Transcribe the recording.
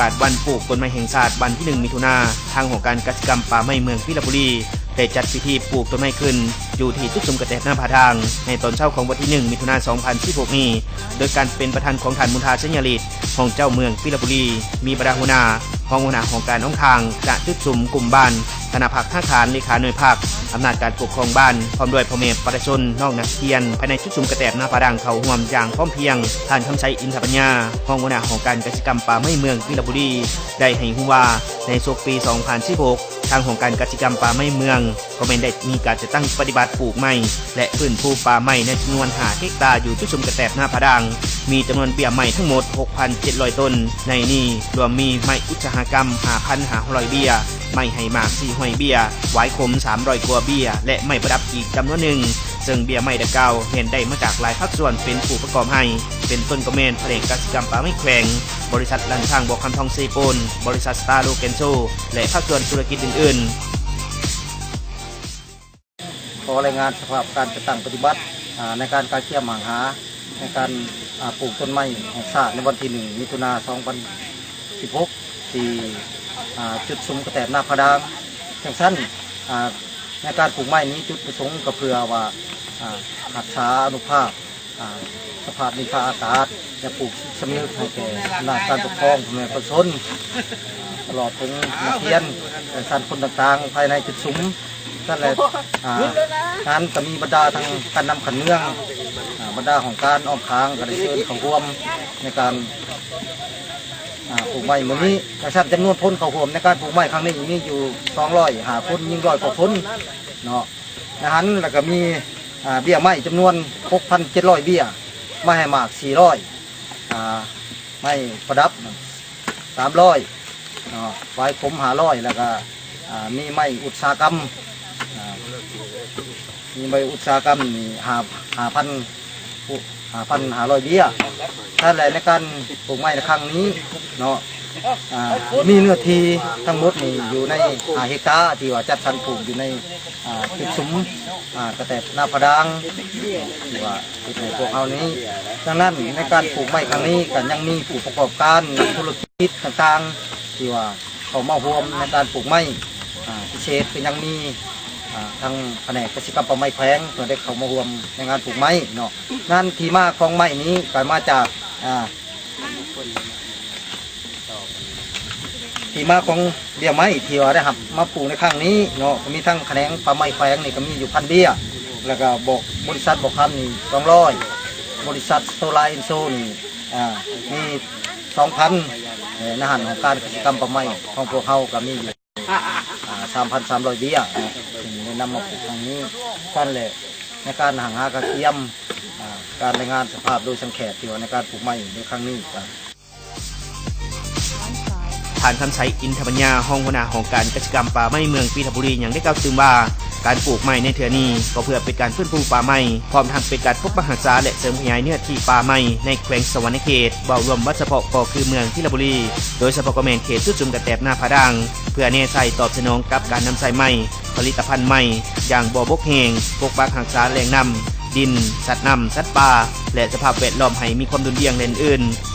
າດວັນປູກຕົ້ນໄມ້ແຫ່ງຊາດ ວັນທີໜຶ່ງ ມິຖຸນາ, ທາງຫ້ອງການກະສິກຳປ່າໄມ້ເມືອງວິລະບູລີ ໄດ້ຈັດພິທີປູກຕົ້ນໄມ້ຂຶ້ນ ຢູ່ທີ່ຈຸດສຸມກະແຕບນາຜາດ່າງ ໃນຕອນເຊົ້າຂອງວັນທີໜຶ່ງ ມິຖຸນາ ສອງພັນສິບຫົກນີ້ ໂດຍການເປັນປະທານຂອງທ່ານ ມຸນທາ ໄຊຍະລິດ ຮອງເຈົ້າເມືອງວິລະບູລີ, ມີບັນດາຫົວໜ້າ, ຮອງຫົວໜ້າຫ້ອງການອ້ອມຂ້າງ, ຄະນະຈຸດສຸມ, ກຸ່ມບ້ານ, ຄະນະພັກຮາກຖານ, ເລຂາໜ່ວຍພັກ, ອຳນາດການປົກຄອງບ້ານ, ພ້ອມດ້ວຍພໍ່ແມ່ປະຊາຊົນ, ນ້ອງນັກຮຽນ ພາຍໃນຈຸດສຸມກະແຕບນາຜາດ່າງເຂົ້າຮ່ວມຢ່າງພ້ອມພຽງ. ທ່ານ ຄຳໄຊ ອິນທະປັນຍາ ຮອງຫົວໜ້າຫ້ອງການກະສິກຳປ່າໄມ້ເມືອງວິລະບູລີ ໄດ້ໃຫ້ຮູ້ວ່າ ໃນສົກປີສອງພັນສິບຫົກ ທາງຫ້ອງການກະສິກຳປ່າໄມ້ເມືອງ ກໍແມ່ນໄດ້ມີການຈັດຕັ້ງປະຕິບັດປູກໄມ້ ແລະ ຟື້ນຟູປ່າໄມ້ໃນຈຳນວນຫ້າເຮັກຕາ ຢູ່ຈຸດສຸມກະແຕບນາຜາດ່າງ ມີຈຳນວນເບ້ຍໄມ້ທັງໝົດຫົກພັນເຈັດຮ້ອຍຕົ້ນ. ໃນນີ້ລວມມີໄມ້ອຸດສາຫະກຳຫ້າພັນຫ້າຮ້ອຍເບ້ຍ, ໄມ້ໃຫ້ໝາກສີ່ຮ້ອຍເບ້ຍ, ຫວາຍຂົມສາມຮ້ອຍກວ່າເບ້ຍ ແລະ ໄມ້ປະດັບອີກຈຳນວນໜຶ່ງ, ເຊິ່ງເບ້ຍໄມ້ດັ່ງກ່າວແມ່ນໄດ້ມາຈາກຫຼາຍພາກສ່ວນເປັນຜູ້ປະກອບໃຫ້ ເປັນຕົ້ນກໍແມ່ນພະແນກກະສິກຳປ່າໄມ້ແຂວງ, ບໍລິສັດລ້ານຊ້າງບໍ່ຄຳທອງເຊໂປນ, ບໍລິສັດສະຕາໂລແກນໂຊ ແລະ ພາກສ່ວນທຸລະກິດອື່ນໆ. ຂໍລາຍງານສະພາບການຈັດຕັ້ງປະຕິບັດ ອາ ໃນການກະກຽມຫ້າງຫາ ໃນການ ອາ ປູກຕົ້ນໄມ້ແຫ່ງຊາດໃນວັນທີໜຶ່ງ ມິຖຸນາ ສອງພັນສິບຫົກ ທີ່ ອາ ຈຸດສຸມກະແຕບນາຜາດ່າງ. ຈັ່ງຊັ້ນ ອາ ໃນການປູກໄມ້ນີ້ ຈຸດປະສົງກໍເພື່ອວ່າ ອາ ຮັກສາອະນຸພາບ ອາ ສະພາບດິນຟ້າອາກາດ ແລະ ປູກຈິດສຳນຶກໃຫ້ແກ່ອຳນາດການປົກຄອງ ພໍ່ແມ່ປະຊາຊົນ ຕະຫຼອດເຖິງນັກຮຽນ ແລະ ຊັ້ນຄົນຕ່າງໆ ພາຍໃນຈຸດສຸມ. ຊັ້ນແຫຼະ ອາ ງານກໍມີບັນດາທາງການນຳຂັ້ນເມືອງ ອາ ບັນດາຫ້ອງການອ້ອມຂ້າງກໍໄດ້ເຊີນເຂົ້າຮ່ວມໃນການ ອາ ປູກໄມ້ມື້ນີ້. ຈັ່ງຊັ້ນຈຳນວນຄົນເຂົ້າຮ່ວມໃນການປູກໄມ້ຄັ້ງນີ້ມີຢູ່ສອງຮ້ອຍຫ້າຄົນ, ຍິງຮ້ອຍກວ່າຄົນເນາະ. ໃນຫັ້ນແລ້ວກໍມີ ອາ ເບ້ຍໄມ້ຈຳນວນຫົກພັນເຈັດຮ້ອຍເບ້ຍ, ໄມ້ໃຫ້ໝາກສີ່ຮ້ອຍ, ອາ ໄມ້ປະດັບສາມຮ້ອຍເນາະ, ຫວາຍຂົມຫ້າຮ້ອຍ ແລ້ວກໍ ອາ ມີໄມ້ອຸດສາຫະກຳ ອາ ມີໄມ້ອຸດສາຫະກຳນີ້ຫ້າ ຫ້າພັນ ຫ້າພັນຫ້າຮ້ອຍເບ້ຍ. ນັ້ນແຫຼະ ໃນການປູກໄມ້ໃນຄັ້ງນີ້ເນາະ ອາ ມີເນື້ອທີ່ທັງໝົດນີ້ຢູ່ໃນຫ້າເຮັກຕາ ທີ່ວ່າຈັດສັນປູກຢູ່ໃນ ອາ ຈຸດສຸມ ອາ ກະແຕບນາຜາດ່າງ ທີ່ວ່າເຮັດໃຫ້ພວກເຮົານີ້. ດັ່ງນັ້ນ ໃນການປູກໄມ້ຄັ້ງນີ້ກໍຍັງມີຜູ້ປະກອບການ ນັກທຸລະກິດຕ່າງໆ ທີ່ວ່າເຂົ້າມາຮ່ວມໃນການປູກໄມ້ ອາ ພິເສດກໍຍັງມີ ອາ ທາງພະແນກກະສິກຳປ່າໄມ້ແຂວງ ເພິ່ນໄດ້ເຂົ້າມາຮ່ວມໃນງານປູກໄມ້ເນາະ. ນັ້ນທີ່ມາຂອງໄມ້ນີ້ກໍມາຈາກ ອາ ທີ່ມາຂອງເບ້ຍໄມ້ທີ່ວ່າໄດ້ຮັບມາປູກໃນຄັ້ງນີ້ເນາະ ກໍມີທັງຂະແໜງປ່າໄມ້ແຂວງນີ້ກໍມີຢູ່ພັນເບ້ຍ, ແລ້ວກໍບໍ ບໍລິສັດບໍ່ຄຳນີ້ສອງຮ້ອຍ, ບໍລິສັດໂຊລາເອັນໂຊນີ້ ອາ ມີສອງພັນ, ເອີ ໃນຫັ້ນຂອງການກະສິກຳປ່າໄມ້ຂອງພວກເຮົາກໍມີຢູ່ ອາ ສາມພັນສາມຮ້ອຍເບ້ຍເນາະ ເຊິ່ງໄດ້ນຳມາປູກຄັ້ງນີ້. ຊັ້ນແຫຼະ ໃນການຫ້າງຫາກະກຽມ ອາ ການລາຍງານສະພາບໂດຍສັງເຂບ ທີ່ວ່າໃນການປູກໄມ້ໃນຄັ້ງນີ້ກໍ ທ່ານ ຄຳໄຊ ອິນທະປັນຍາ ຮອງຫົວໜ້າຫ້ອງການກະສິກຳປ່າໄມ້ເມືອງວິລະບູລີ ຍັງໄດ້ກ່າວຕື່ມວ່າ ການປູກໄມ້ໃນເທື່ອນີ້ ກໍເພື່ອເປັນການຟື້ນຟູປ່າໄມ້ ພ້ອມທັງເປັນການປົກປັກຮັກສາ ແລະ ເສີມຂະຫຍາຍເນື້ອທີ່ປ່າໄມ້ໃນແຂວງສະຫວັນນະເຂດ ເວົ້າລວມເບິດສະເພາະກໍຄືເມືອງວິລະບູລີ, ໂດຍສະເພາະກໍແມ່ນເຂດຈຸດສຸມກະແຕບນາຜາດ່າງ ເພື່ອແນໃສ່ຕອບສະໜອງກັບການນຳໃຊ້ໄມ້, ຜະລິດຕະພັນໄມ້ ຢ່າງບໍ່ບົກແຫ້ງ, ປົກປັກຮັກສາແຫຼ່ງນ້ຳ, ດິນ, ສັດນ້ຳ, ສັດປ່າ ແລະ ສະພາບແວດລ້ອມໃຫ້ມີຄວາມດຸ່ນດ່ຽງ ແລະ ອື່ນໆ.